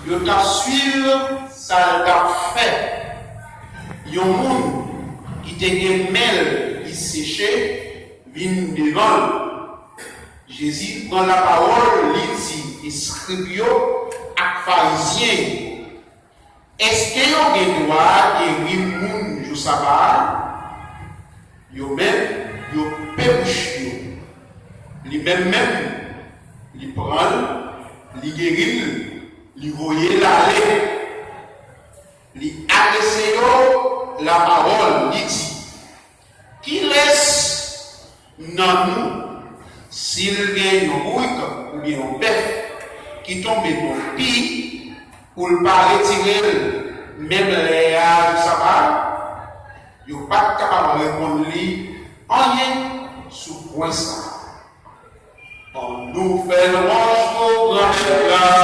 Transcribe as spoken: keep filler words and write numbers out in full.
Yo t ap swiv sa l t ap fè. Yon moun ki te gen men l ki seche vin devan l. Jezi pran lapawòl, li di eskrib yo ak Farizyen yo, èske yo gen dwa geri moun jou saba a? Yo menm, yo pe bouch yo. Li menm menm, li pran l, li geri l, li voye l ale. Li adrese yo lapawòl, li di, kilès nan nou, si l gen yon bourik oubyen yon bèf ki tonbe nan yon pi, pou l pa retire l menm lè a jou saba a? Yo pa t kapab reponn li anyen sou pwen sa a. Ann nou fè lwanj pou Granmèt la.